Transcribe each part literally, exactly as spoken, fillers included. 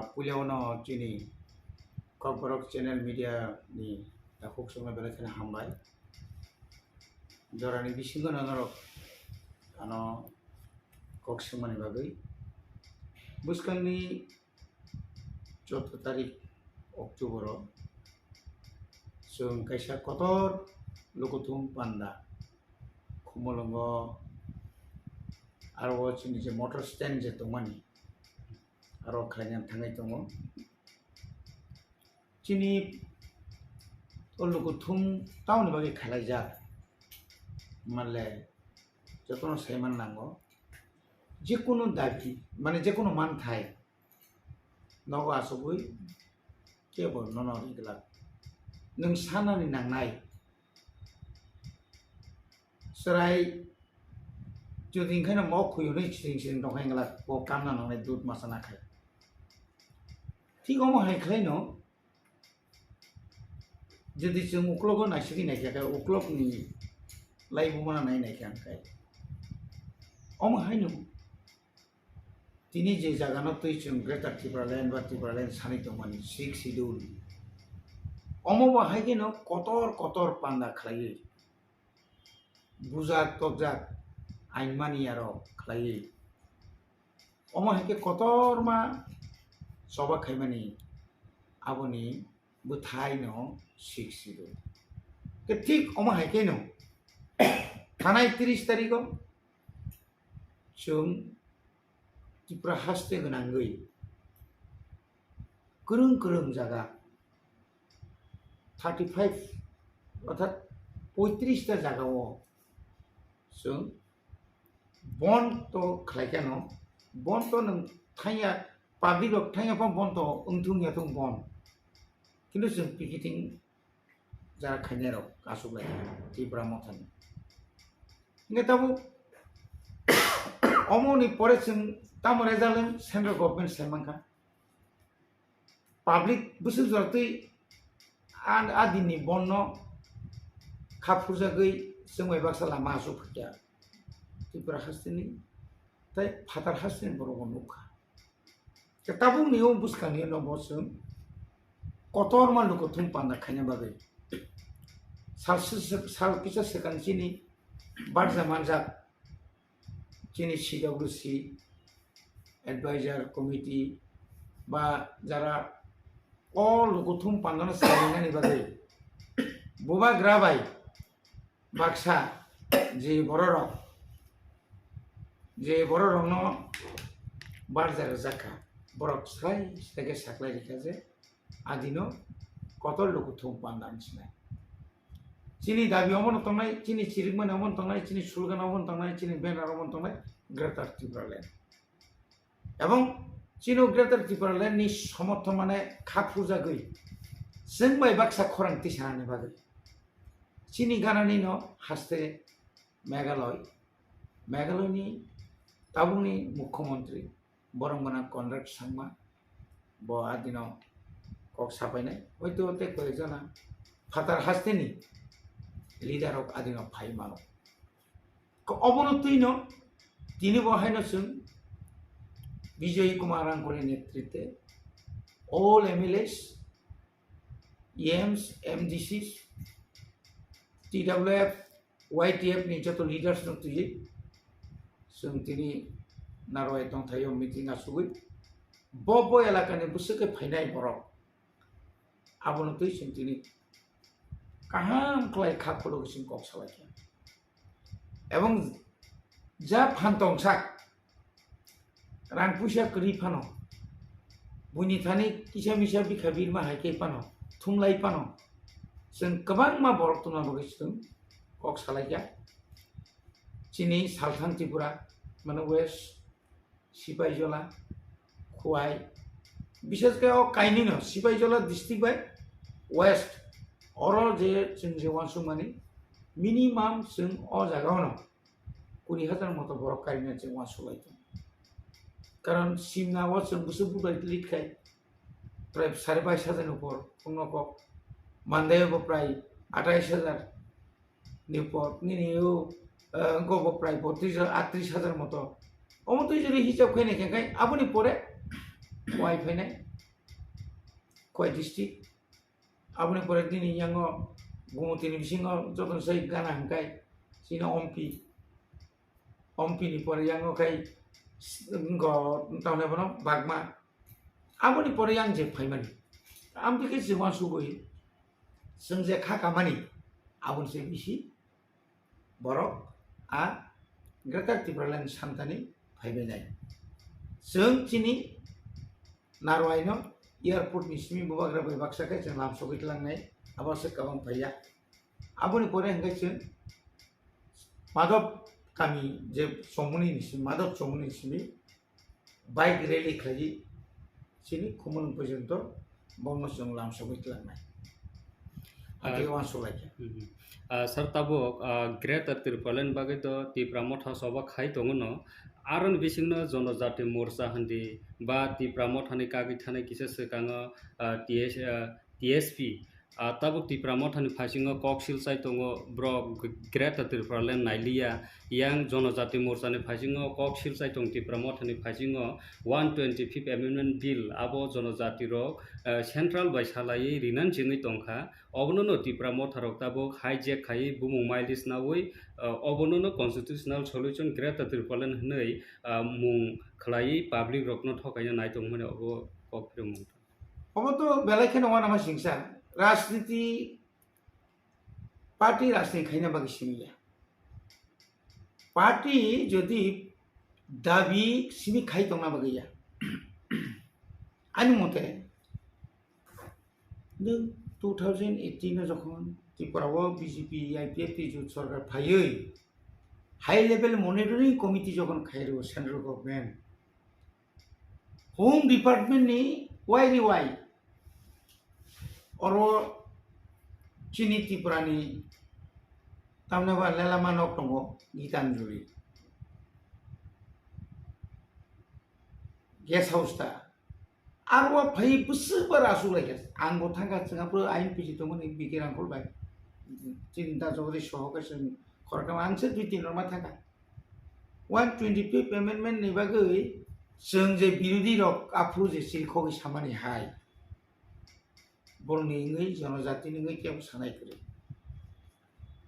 Puilao no chini Kokborok channel media ni takhuk songno belai kheno hambai. Jorani bisingo no norok ano kok swngmani bagwi. Bwskangni chwddo tarik October o chwng kaisa kotor lukuthum panda Khumulwngo aro o chini je motor stand je tongmani aro khlaina thangwi tongo. Chini o lukuthum tamoni bagwi khalaijak manle jotono saiman nango. Jekunu dabi mane jekunu manthai nogo achugwi kebo nono ri glak. Nwng sanani nangnai chwrai jodi hinkhe no mok khuyunwi siring siring tongkha hinglak bo kamna nangnai dud masa nakhai. Thik omo hai khlaino jodi chwng uklogo naisingwi naikha khe uklokni laibumano nai naikha hinkhai omo haino tini je jagano twi chwng Greater Tipraland ba Tipraland sanwi tongmani Sixth Schedule, omo bo hai kheno kotor kotor panda khlaiwi bujak tokjak ain mani aro khlaiwi omo hai khe kotorma choba khaimani aboni bwthaino Sixth Schedule. Khe thik omo hai kheno thanai tris tarigo chwng Tripura haste gwnangwi kwrwng kwrwng jaga thirty five orthat poitris ta jagao chwng bon to khlai kheno, bon to nwng thangya, public rok thangya pha bon to wngthung ya thung bon, kintu chwng picketing jara khainai rok aswk lai Tipra Mothani. Hingke tabuk omo ni pore chwng tamo result wng central government sai mankha. Public bwswk jora twi a, a din ni bon no kha phurjagwi chwng bai baksa lama aswk phai kha Tripura haste ni tei phatar haste ni borok bo nukha. Khe tabuk ni o bwskang ni no bo chwng kotorma lukuthum panda khaina bagwi sal, sal kisa swkang chini barja manjak chini C W C advisor committee ba jara o lukuthum pandano sarinani bagwi bubagra bai baksa je bororok, je bororokno barja rwjak kha, borok sai sai khe saklai rikha je adino kotor lukuthum panda wng sinai. Chini dabi omono tongnai, chini chirikmani omono tongnai, chini slogan omono tongnai, chini banner omono tongnai, Greater Tipraland. Ebong chini Greater Tipraland ni somorthon mane kha phurjagwi chwng bai baksa khorang tisanani bagwi chini ganani no haste Meghalaya, Meghalaya ni tabukni mukhyamantri borok gwnang Conrad Sangma bo adino kok sapainai, hoito tei koi jana phatar haste ni leader rok adino phai mano. Obono twino tini bo haino chwng Bijoy Kumar Rangkoli netrite all M L As, E Ms, M D Cs, T W F, Y T F ni joto leaders no twi chwng tini narwai tongthaio meeting asugwi bo bo elaka ni bwswk khe phainai borok abono twi chwng tini kaham khlai kha khulugwi chwng kok salaikha. Ebong ja phan tongsak rang puisa kwrwi phano, buini thani kisa misa bikha birma hai khe phano, thumlai phano, chwng kwbangma borok tongna bagwi chwng kok salaikha. Chini Salthang Tripura, mane West, Sipaijola, Khowai, bishes khe o kainwino Sipaijola district bai West, oro je chwng je uansukmani minimum chwng o jagao no kuri hajar moto borok karina chwng uansuk lai tongo. Karon simna o chwng bwswk bubai lead khai prai sare bais hajar ni upor wngno kok, Mandai bo prai atais hajar ni upor, nini o, eh, wngkok bo prai botris hajar, atris hajar moto. Omo twi jodi hisab khainai khe khai aboni pore wai phainai Kowai district. Aboni pore nini yango Gumutini bisingo jotono sai gana hwnkhe chini Ompi. Ompi ni pore yango khai s-, ngo tamni bono Bagma. Aboni pore yang je phaimani. Amtwi khe chwng uansugwi chwng je kha kamani aboni se bisi borok a Greater Tipraland santani phaibainai. Chwng chini Narwaino airport ni simi bubagra bai baksa khe chwng lam sogwi tlangnai, abo se kabang phaiya. Aboni pore hwnkhe chwng Madhab kami je chongmani ni simi, Madhab chongmani ni simi bike rally khlaiwi chini Khumulwng porjonto bono chwng lam sogwi tlangnai. Ah, Ati uansuk lai khe. Mhm. Ah, sir, tabuk, ah, Greater Tipraland bagwi to Tipra Motha choba khai tongo no. Aroni bisingno Jonojati Morcha hindi ba Tipra Mothani kagwi thanai kisa swkango, ah, T S, ah, T S P. Ah, tabuk Tipra Mothani phaisingo kok silchai tongo, borok Greater Tipraland nailiya. Yang Jonojati Morchani phaisingo kok silchai tong Tipra Mothani phaisingo one twenty-fifth Amendment Bill abo Jonojati rok, ah, central bai salaiwi rinani chengwi tongkha. Obono no Tipra Motha rok tabuk hijack khaiwi bumung mileage nawi, ah, obono no constitutional solution Greater Tipraland hwnwi, ah, mung khlaiwi public rokno thokaina nai tongmani obo kok phiromung. Obo to belai kheno uanama singsa. Rajniti party rajniti khaina bagwi simi ya. Party jodi dabi simi khai tongna bagwi ya. Ani mote, nwng two thousand eighteen o jokhon Tripura o B J P, I P F T jut sorkar phaiwi high level monitoring committee jokhon khairo central government, Home Department ni wai ri wai oro chini Tripura ni tamni ba lelama nok tongo Gitanjali guest house ta. Aro phai bwswk ba asuk lai kha. Ang bo thangkha chwngapro ain piji tongmani B K Rangkhol bai. Chini da jogori soho khe chwng khoroknama ang se dui tin rok ma thangkha. One twenty-fifth amendment ni bagwi chwng je birodhi rok aphuru je chirikhogwi samani hai, borokni wngwi, jonojatini wngwi kebo sanai kwrwi.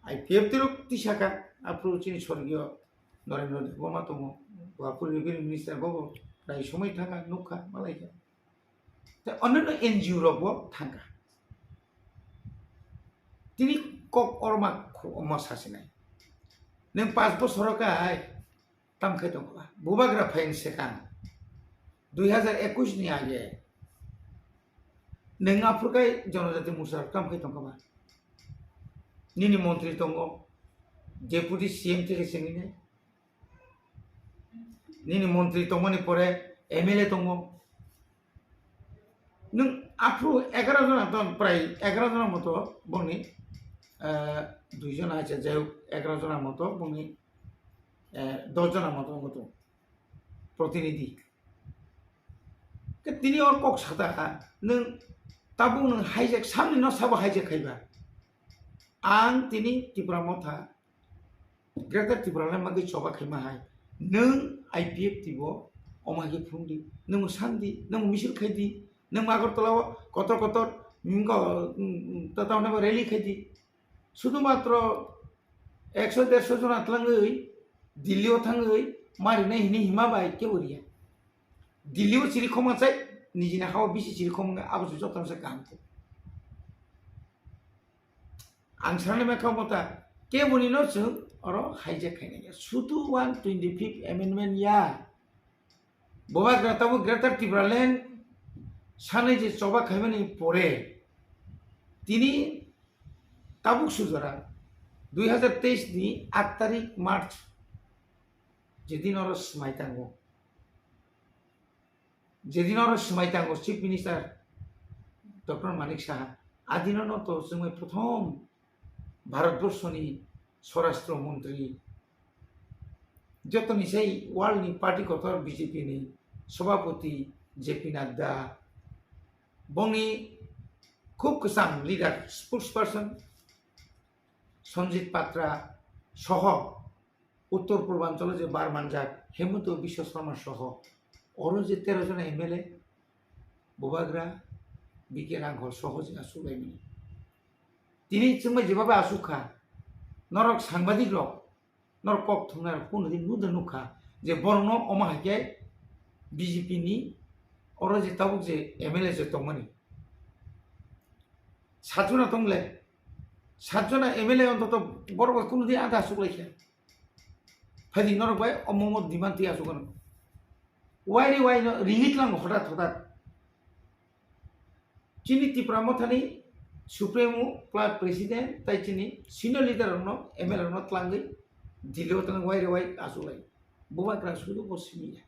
I P F T rok tisakha, aphuru chini sorgiyo Narendra Debbarma tongo, bo aphuru revenue minister bo, bo prai somoi thangkha, nukha, malaikha. Tei onno N G O rok bo thangkha. Tini kok oro ma khu-, omo sasinai. Nwng panch bosoro kai tam khai tongkha ba? Bubagra phaini swkang dui hazar ekush ni age nwng aphuru kai Jonojati Morcha rok tam khai tongkha ba? Nini montri tongo, Deputy C M theke sengwi nai. Nini montri tongmani pore M L A tongo. Nwng aphuru egaroh jona ton, prai egaroh jona moto bongni, eh, dui jona, acha, jai hok, egaroh jona moto bongni, eh, dos jona moto wngkha tongo protinidhi. Khe tini or kok sata kha, nwng tabuk nwng hijack, samni no sabo hijack khaiba. Ang tini Tipra Motha, Greater Tipraland bagwi choba khaima hai, nwng I P F T bo omo hai khe phunukdi, nwng sandi, nwng misil khaidi, nwng Agartala o kotor kotor, mm, ko-, mm, mm, ta-, tamni ba rally khaidi. Sudhu matro ekso derso jona twlangwi Delhi o thangwi marinai hini hima bai kebo riya. Delhi o chiri khoma chai, nijini hao bisi chiri khoma wngkha, abo se jotono se kaham khe. Ang sanani mankha mota, keboni no chwng oro hijack khainai ya. Sudhu one twenty-fifth amendment ya. Bubagra tabuk Greater Tipraland sanai je choba khaimani pore, tini tabuk sujora dui hazar teis ni aat tarik March, jedin oro swmai tango, jedin oro swmai tango Chief Minister Doctor Manik Saha, adino no to chwngmai prothom Bharatborsoni Swarashtra Montri, jotoni sai world ni party kotor B J P ni Sabhapati J P Nadda, bongni khub kwcham leader, spokesperson Sanjit Patra soho Uttor Purbanchalo je bar manjak Hemanta Biswa Sarma soho oro je tero jona M L A, Bubagra, B K Ranghol soho je asuk lai mani. Tini chwngbai jeba bai asuk kha. Norok sangbadik rok, norok kok thumnai rok kunu din nuda nuk kha je borok no omo hai khe B J P ni oro je tabuk je M L A je tongmani. Satjona tongle, satjona M L A ontoto borok bai kunu din ada asuk lai kha. Phaidi norok bai omo omo demand twi asuk ano. Wai re wai no ringit lang hodat hodat. Chini Tipra Mothani Supremo, Club President, tai chini senior leader rokno, M L A rokno tlangwi Delhi o tlangwi wai re wai achuk lai. Bubagra sudu bo simi ya.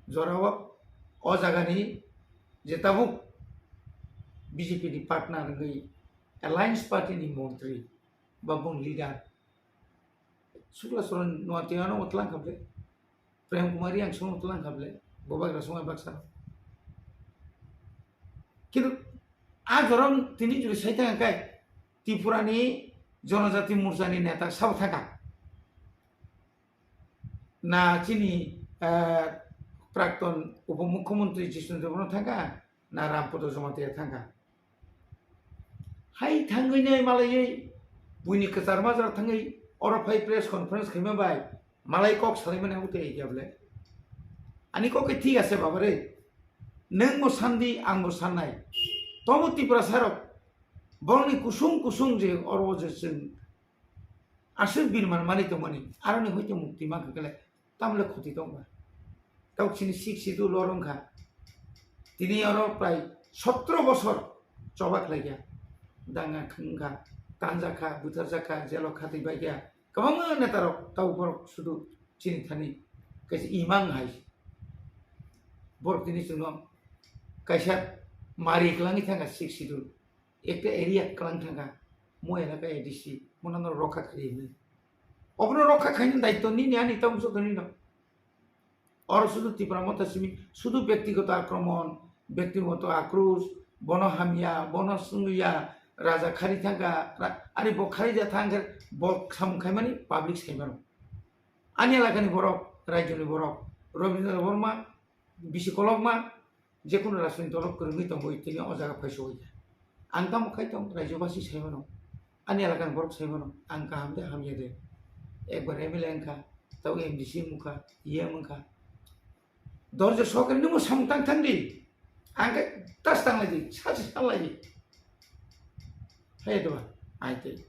Jorao o jagani je tabuk B J P ni partner wngwi Alliance Party ni montri ba bung leader Sukla Saran Noatia no tlang kha ble. Prem Kumar Reang song tlang kha ble. Bubagra song baksa. Kintu a jorom tini juri sai thang kai Tripura ni Jonojati Morcha ni neta sabo thang kha. Na chini, eh, Prakton Upomukhyamantri Jishnu Debbarma thang kha. Na Rampada Jamatia thang kha. Hai thangwi nai malaiwi buini kwchar majra thangwi oro phai press conference khaima bai malai kok salaimani abo tei ya ble. Ani kok khe thik ase baba re. Nwng bo sandi, ang bo sannai. Tobo Tiprasa rok borokni kusung kusung je oro je chwng aswk birman manwi tongmani, aroni hoite mukti mankha khe le, tamle khoti tongba. Tok chini sixth schedule lor wngkha. Tini oro prai sotro bosor choba khlaikha. Danga wngkha, tanjakha, butharjakha, jelo khatwi baikha. Kwbangma netarok tau borok sudu chini thani kaisa imang hai. Borok tini chwngno kaisa mari kwlangwi thangkha sixth schedule. Ekta area kwlang thangkha, mo elaka A D C, mo nang rokha khlai hinwi. Obono rokha khaina daityo nini ani tamo joto nino. Oro sudu Tipra Motha simi, sudu byaktigoto akromon, byaktigoto akros, bono hamya, bono swngya, raja khari thangkha, ra-, ari bo khari ja thangkha, bo samung khaimani public saimano. Ani elakani borok, rajyoni borok, Rabindra Debbarma, bisi kolokma, jekunu rajniti dolo kwrwngwi tongwi tini o jaga phaisoya. Ang tamo khai tong, rajyobasi saimano, ani elakani borok saimano, ang kaham de hamya de. Ekbar M L A wngkha, tabo M D C wngkha, E M wngkha. Dorje sokre nungmo samung tang thang di. Ang khe tas tang lai di, sachi san lai di. Hai doba, ai tei.